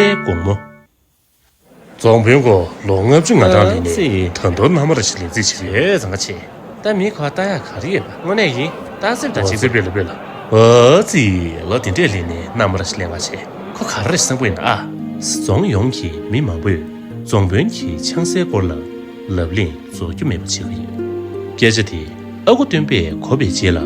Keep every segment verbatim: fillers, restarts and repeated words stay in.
དགོང་མོ། རྫོང་དཔོན་ཁོ་ལོ་ལྔ་བཅུ་ང་གྲངས་ལོན་ནས། ཨ་ཙི། ད་དུང་མནའ་མ་ར་ཞིག་ལེན་རྩིས་བྱེད་ཀྱི་ཡོད། ཟང་ཁ་ཆེ། ད་མི་ཁོ་ལྟ་ཡག་ག་རེ་ཡོད་པ། དངོས་གནས་ཡིན། རྟགས་གསལ་འདྲ་ཅིག་ཨོ་ཙི་པེ་ལ་པེ་ལ། ཨོ་ཙི། ལོ་དེ་འདྲས་ལོན་ནས་མནའ་མ་ར་ཞིག་ལེན་ག་བྱེད། ཁོ་ག་རེ་བསམ་པ་ཡིན་ན་ཨ། རྫོང་ཡོངས་ཀྱི་མི་མང་པོས་རྫོང་དཔོན་གྱི་ཆང་སའི་སྐོར་ལ་ལབ་གླེང་རྫོགས་རྒྱུ་མེད་པ་བྱེད་ཀྱི་ཡོད། སྐད་ཆ་དེ་ཨ་ཁུ་སྟོན་པས་གོ་བའི་རྗེས་ལ།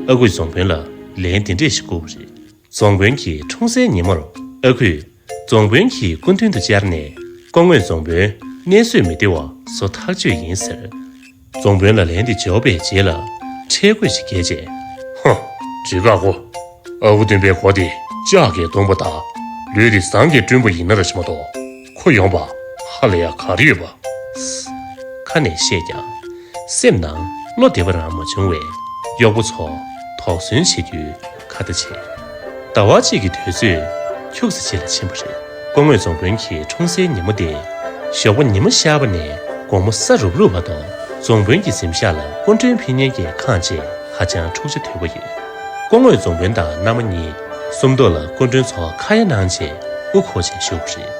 ཨ་ཁུས་རྫོང་དཔོན་ལ་ལན་དེ་འདྲས་ཤིག་བསྐུར་བ་རེད། རྫོང་དཔོན་གྱི་འཁྲུངས་སའི་ཉིན་མོར་ཨ་ཁུས་རྫོང་དཔོན་གྱི་སྐུ་མདུན་དུ་བཅར་ནས། སྐུ་ངོས་རྫོང་དཔོན་གནས་བཟོད་མི་བདེ་བ་བཟོ་ཐག་ཆོད་ཡིན་ཟེར། རྫོང་དཔོན་ལ་ལན་དེ་འབྱོར་བའི་རྗེས་ལ་ཁྲེལ་དགོད་ཅིག་བགད་རྗེས། ཧ། འགྲིག་ག་གོ། ཨ་ཁུ་སྟོན་པའི་མགོ་དེ་ལྕགས་ཀྱིས་བརྡུངས་པ་དང་། ལུས་དེ་ཟངས་ཀྱིས་བསྐྲུན་པ་ཡིན་ན་ར་ཞིག་མ་གཏོགས། ཁོ་ཡོང་པ་ཧ་ལས་ཡག་ག་རེ་ཡོད་པ། ཁ་ནས་བཤད་ཀྱང་། སེམས་ནང་བློ་བདེ་བ་རང་མ་བྱུང་བས། གཡོག་པོ་ཚོ་དོགས་ཟོན་བྱེད་རྒྱུའི་ཁ་བརྡ་བྱས། ཟླ་བ་གཅིག་གི་དུས་ཚོད་འཁྱུག་ས་ཅིག་ལ་ཕྱིན་པ་རེད། སྐུ་ངོས་རྫོང་དཔོན་གྱི་འཁྲུངས་སའི་ཉིན་མོ་དེ། ཞོགས་པ་ཉི་མ་ཤར་བ་ནས་དགོང་མོ་ས་རུབ་རུབ་བར་དུ། རྫོང་དཔོན་གྱི་གཟིམ་ཤག་ལ་སྐུ་མགྲོན་ཕེབས་མཁན་གྱིས་ཁེངས་རྗེས། ཧ་ཅང་འཁྲུག་ཆ་དོད་པོ་ཡོད། སྐུ་ངོས་རྫོང་དཔོན་དང་མནའ་མ་གཉིས་སུམ་མདོ་ལ་སྐུ་མགྲོན་ཚོ་ཁ་ཡ་གནང་རྗེས་དབུ་འཁོར་བྱས་བཞུགས་པ་རེད།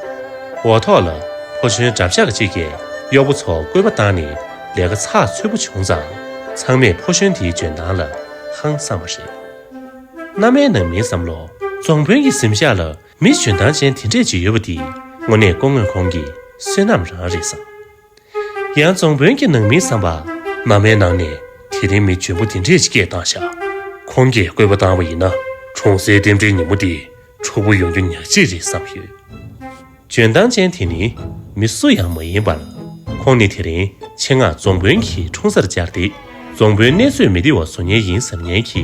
འོག་ཐོག་ལ་ཕོ་གཞོན་གྲྭ་ཤག་གཅིག་གིས་གཡོག་པོ་ཚོ་བསྐོལ་པ་བཏང་ནས་ལས་ཀ་ཚགས་ཚུད་པོ་བྱུང་ཙང་། ཚང་མས་ཕོ་གཞོན་དེའི་འཇོན་ཐང་ལ་ཧང་སངས་པ་རེད། མནའ་མའི་ནང་མིའི་བསམ་བློ། རྫོང་དཔོན་གྱི་གཟིམ་ཤག་ལ་མི་འཇོན་ཐང་ཅན་དེ་འདྲས་ཅིག་ཡོད་པ་དེ། དངོས་གནས་སྐུ་ངོ་ཁོང་གི་བསོད་ནམས་རང་རེད་བསམ། ཡང་རྫོང་དཔོན་གྱི་ནང་མིའི་བསམ་པར། མནའ་མའི་ནང་ནས་དེ་རིང་མི་འཇོན་པོ་དེ་འདྲས་ཅིག་སྐད་བཏང་ཤག་ཁོང་གིས་བསྐོལ་པ་བཏང་བ་ཡིན་ན། འཁྲུངས་སའི་རྟེན་འབྲེལ་ཉིན་མོ་དེ་འཁྲུག་པོ་ཡོང་རྒྱུ་ཉག་གཅིག་རེད་བསམ་ཡོད། འཇོན་ཐང་ཅན་དེ་ནི་མི་སུ་ཡང་མ་ཡིན་པར། ཁོང་ནི་དེ་རིང་ཆེད་མངགས་རྫོང་དཔོན་གྱི་འཁྲུངས་སར་བཅར་ཏེ། རྫོང་དཔོན་གནས་བཟོད་མི་བདེ་བ་བཟོ་མཁན་ཡིན་ཟེར་མཁན་གྱི་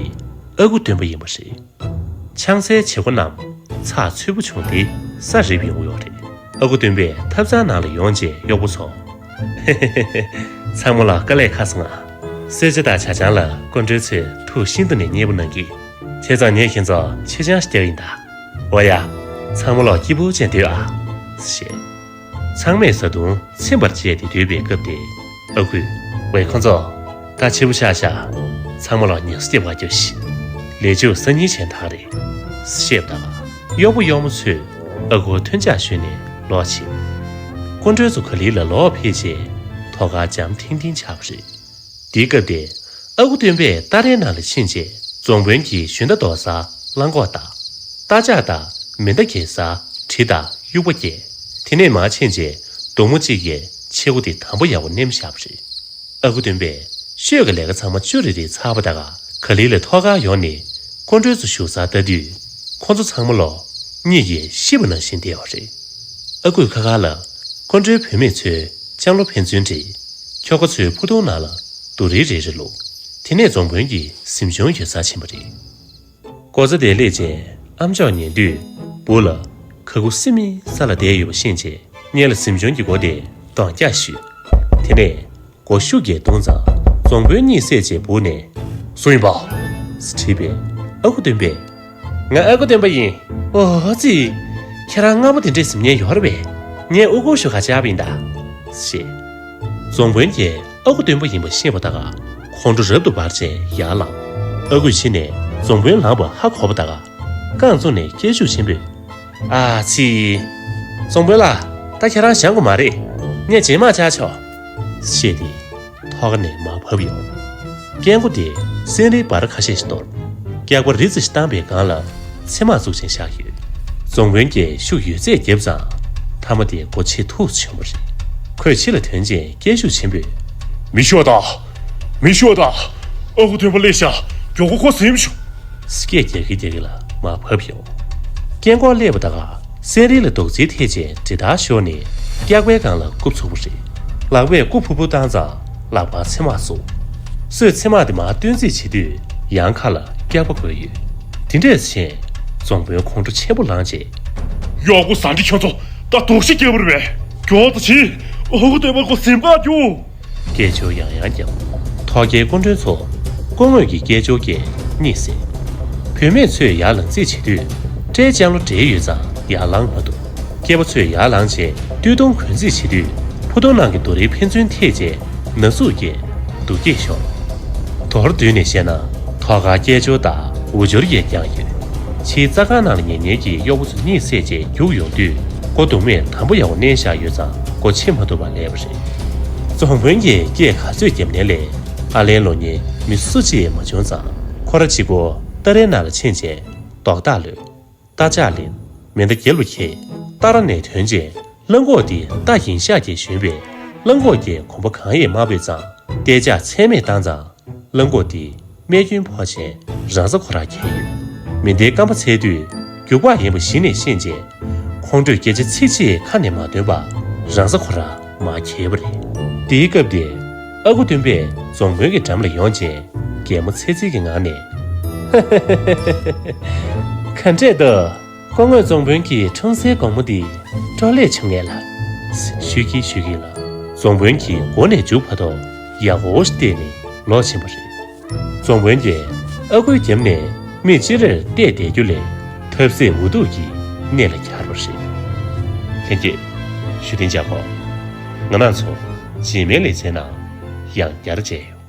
ཨ་ཁུ་སྟོན་པ་ཡིན་པ་རེད། ཆང་སའི་བྱེད་སྒོ་རྣམས་ཚགས་ཚུད་པོ་བྱུང་སྟེ། ས་རིབ་ཡོང་གི་ཡོད་རེད། ཨ་ཁུ་སྟོན་པས་ཐབ་ཚང་ནང་ལ་ཡོང་རྗེས་གཡོག་པོ་ཚོ། ཚང་མ་ལ་དཀའ་ལས་ཁག་སོང་ང་། གསོལ་ཇ་དང་ཇ་ཆང་ལ་སྐུ་མགྲོན་ཚོས་ཐུགས་ཤིན་ཏུ་ནས་མཉེས་པོ་གནང་གི། བྱས་ཙང་ངས་ཁྱེད་ཚོ་མཆོད་ཆང་ཞིག་བརྒྱབ་ཡིན་ད། འོ་ཡ། ཚང་མ་ལོག་སྐྱིད་པོ་བྱས་སྡོད་ཨ། ཞེས། ཚང་མས་བཟའ་བཏུང་ཚིམ་པར་བྱས་ཏེ་སྡོད་པའི་སྐབས་དེ། ཨ་ཁུས། ཝེ་ཁོང་ཚོ། ད་ཕྱི་པོ་ཤག་ཤག་ཚང་མ་ལོག་ཉལ་ས་སྐྱེལ་བར་རྒྱོབས་ཤིག་ལས་ཕྱུག་སང་ཉིན་བྱས་ད་རེད། ཞེས་པ་དང་། གཡོག་པོ་གཡོག་མོ་ཚོས་ཨ་ཁུར་ཐོན་ཆག་ཞུས་ནས་ལོག་ཕྱིན། སྐུ་མགྲོན་ཚོ་ག་ལེར་ལ་ལོག་ཕེབས་རྗེས་ཐོག་ཁར་འཇམ་ཐིང་ཐིང་ཆགས་པ་རེད། དེའི་སྐབས་དེ། ཨ་ཁུ་སྟོན་པས་སྟ་རེའི་ནང་ལ་ཕྱིན་རྗེས་རྫོང་དཔོན་གྱི་ཞུན་དང་རྡོ་གསར་གླང་གོག་དང་། རྟ་ལྕག་དང་མེ་མདའ་གེ་སར་གྲི་དང་དབྱུག་པ་བརྒྱད། དེ་ནས་མར་ཕྱིན་རྗེས་མདུང་མོ་གཅིག་གིས་ཕྱི་སྒོ་དེ་དམ་པོ་ཡག་པོ་མནན་བཞག་པ་རེད། ཨ་ཁུ་སྟོན་པས་ཤོད་ཀྱི་ལས་ཀ་ཚང་མ་བཅུ་རེ་རེ་ཚར་བ་དང་། ག་ལེར་ལ་ཐོག་ཁར་ཡོང་ནས་སྐུ་མགྲོན་ཚོ་བཞུགས་སར་ལྟ་དུས། ཁོ་ཚོ་ཚང་མ་ལོག་གཉིད་ཀྱིས་ཤི་བ་ནང་བཞིན་བསྡད་པ་རེད། ཨ་ཁུས་ཁ་ཁ་ལ། སྐུ་མགྲོན་བུད་མེད་ཚོས་ལྕང་ལོ་ཕན་ཚུན་འདྲེས། ཁྱོ་ག་ཚོས་ཕུ་ཐུང་ནང་ལ་དུ་རིལ་རེ་རེ་བླུགས། དེ་ནས་རྫོང་དཔོན་གྱི་གཟིམ་ཆུང་ཡོད་སར་ཕྱིན་པ་རེད། སྒོ་རྩ་དེར་སླེབས་རྗེས་ཨ་མཆོག་ཉལ་དུས་སྦུག་ལ་ག་ཁུ་སི་མི་ས་ལ་བསྡད་ཡོད་པ་ཤེས་རྗེས་སྔོན་ལ་གཟིམ་ཆུང་གི་སྒོ་དེ་གདོང་བཀྱག་གཞུས། དེ་ནས་སྒོ་ཤུགས་ཀྱིས་བརྡུངས་ཙང་རྫོང་དཔོན་གཉིད་སད་རྗེས་སྦུག་ནས། སུ་ཡིན་པ། དྲིས་པས་ཨ་ཁུ་སྟོན་པས། ང་ཨ་ཁུ་སྟོན་པ་ཡིན། ཨོ་ཙི། ཁྱེད་རང་སྔ་པོ་དེ་འདྲས་གཟིམ་མཁན་ཡོད་རེད་པས། ངས་ཨུ་ཀུ་ཞུ་ག་བཅར་བ་ཡིན་ད། ཞེས། རྫོང་དཔོན་གྱིས་ཨ་ཁུ་སྟོན་པ་ཡིན་པ་ཤེས་པ་དང་ཁོང་ཁྲོ་རབ་ཏུ་འབར་རྗེས་ཡར་ལངས། ཨ་ཁུས་ཕྱི་ནས་རྫོང་དཔོན་ལངས་པ་ཧ་གོ་བ་དང་རྐང་བཙུགས་ནས་སྐད་ཤུགས་ཆེན་པོས། ཨ་ཙི། རྫོང་དཔོན་ལགས། ད་ཁྱེད་རང་བཞེངས་དགོས་མ་རེད། ངས་རྗེས་མ་བཅར་ཆོག་ཞེས་ཏེ། ཐོག་ཁ་ནས་མར་བབས་ཡོང་། སྐད་མགོ་དེ་སེང་རིའི་འབར་ཁ་ཤས་ཤིག་གཏོར། སྐྱག་པ་རི་ཙམ་ཞིག་བཏང་པའི་སྒང་ལ་ཚེར་མ་བཙུགས་བྱས་བཞག་ཡོད། རྫོང་དཔོན་གྱིས་ཤུགས་ཡོད་ཚད་བརྒྱབ་ཙང་། ཐ་མ་དེ་སྒོ་ཕྱེ་ཐུབ་བྱུང་བ་རེད། ཁོས་ཕྱི་ལ་ཐོན་རྗེས་སྐད་ཤུགས་ཆེན་པོས། མི་ཤོག་དང་། མི་ཤོག་དང་། ཨ་ཁུ་སྟོན་པ་སླེབས་ཤག་མགྱོགས་པོ་ཁོ་གཟིམ་ཤོག་སྐད་རྒྱག་གིན་རྒྱག་གིན་ལ་མར་བབས་ཡོང་། སྐད་མགོ་སླེབས་པ་དང་། སེང་རིལ་ལ་རྡོག་རྫིས་ཐེབས་རྗེས་འདྲེད་བརྡར་ཤོར་ནས་སྐྱག་པའི་སྒང་ལ་རྐུབ་ཚུགས་པ་རེད། ལག་པས་རྐུབ་ཕུབ་ཕུབ་བཏང་ཙང་ལག་པར་ཚེར་མ་བཙུགས། སོས་ཚེར་མ་དེ་མར་བཏོན་རྩིས་བྱེད་དུས་ཡང་ཁ་ལ་སྐྱག་པ་འགོས་ཡོད། དེ་འདྲས་བྱས། རྫོང་དཔོན་ཁོང་ཁྲོ་ཆེན་པོ་ལངས་རྗེས། གཡོག་པོ་ཟ་འདྲེ་ཁྱོད་ཚོ་ད་དོགས་གཞི་སྐྱེ་བ་རེད་པས། མགྱོགས་ཙམ་བྱེད། ཨ་ཁུ་སྟོན་པ་ཁོ་གཟིམ་ག་རྒྱུགས། སྐད་ཅོར་ཡང་ཡང་བརྒྱབ། ཐོག་ཁའི་སྐུ་མགྲོན་ཚོ་སྐུ་ངོ་གི་སྐད་ཅོར་གྱིས་གཉིད་སད། བུད་མེད་ཚོས་ཡར་ལངས་རྩིས་བྱེད་དུས་སྐྲའི་ལྕང་ལོ་འདྲེས་ཡོད་ཙང་ཡར་ལངས་མ་ཐུབ། སྐྱེས་པ་ཚོས་ཡར་ལངས་རྗེས་སྟོད་ཐུང་གོན་རྩིས་བྱེད་དུས་ཕུ་ཐུང་ནང་གི་དུ་རིལ་ཕན་ཚུན་ཐེབས་རྗེས་ན་ཟུག་སྐྱེས་སྡུག་སྐྱེས་ཤོར། མདོར་བསྡུས་ནས་བཤད་ན་ཐོག་ཁར་སྐད་ཅོར་དང་འུར་ཅོར་ཡང་བརྒྱབ་ཡོད། ཕྱིའི་རྩྭ་ཁང་ནང་ལ་ཉལ་ཉལ་གྱི་གཡོག་པོ་ཚོ་གཉིད་སད་རྗེས་རྒྱུགས་ཡོང་དུས། སྒོ་རྡུང་མས་དམ་པོ་ཡག་པོ་མནན་བཞག་ཡོད་ཙང་སྒོ་ཕྱེ་མ་ཐུབ་པ་ལས་པ་རེད། རྫོང་དཔོན་གྱིས་སྐད་ག་ཚོད་བརྒྱབ་ནའི་ལས་ཨ་ལན་སློག་མཁན་མི་སུ་གཅིག་མ་བྱུང་ཙང་ཁོ་ར་གཅིག་པོ་སྟ་རེའི་ནང་ལ་ཕྱིན་རྗེས་རྡོག་རྟགས་གློད། རྟ་ལྕག་ལེན། མེ་མདའ་རྒྱབ་ལ་འཁྱེར། སྟ་ར་ནས་ཐོན་རྗེས་གླང་གོག་འདི་རྟ་ཡིན་ཤག་ཅེས་ཞུས་པས་གླང་གོག་གིས་གོམ་པ་གང་ཡང་མ་སྤོས་ཙང་རྟ་ལྕག་ཚད་མེད་བཏང་ཙང་། གླང་གོག་འདིས་རྨས་སྐྱོན་ཕོག་རྗེས་རང་ས་ཁོ་རང་འཁྱེར་ཡོད། མེ་མདའི་རྐང་པ་ཚལ་དུས་རྒྱུག་པ་ཡིན་པ་གཞི་ནས་ཤེས་རྗེས། ཁོང་ཁྲོས་སྐད་ཆ་ཚིག་གཅིག་ཁ་ནས་མ་ཐོན་པར་རང་ས་ཁོ་རང་མར་འཁྱེར་བ་རེད། དེའི་སྐབས་དེར་ཨ་ཁུ་སྟོན་པས་རྫོང་དཔོན་གྱི་འགྲམ་ལ་ཡོང་རྗེས་གད་མོ་ཚིག་ཚིག་གི་ངང་ནས། ག་འདྲས་འདུག་སྐུ་ངོ་རྫོང་དཔོན་གྱི་འཁྲུངས་སའི་དགོང་མོ་འདི་སྤྲོ་ལེགས་བྱུང་ངེས་ལ། ཞུས་ཀྱིན་ཞུས་ཀྱིན་ལ་རྫོང་དཔོན་གྱིས་མགོ་ནས་མཇུག་བར་དུ་ཡག་པོ་ཞིག་བལྟས་ནས་ལོག་ཕྱིན་པ་རེད། རྫོང་དཔོན་གྱིས་ཨ་ཁུའི་རྒྱབ་ནས་མི་ཅི་རེར་བལྟས་བསྡད་རྒྱུ་ལས་ཐབས་ཟད་འུ་ཐུག་གིས་གནད་ལ་འཁྱར་བ་རེད། ལྷན་རྒྱས། ཞུ་གཏན་འཇགས་གོ། ང་རང་ཚོ་རྗེས་མའི་ལེ་ཚན་ནང་ཡང་བསྐྱར་མཇལ་ཡོང་།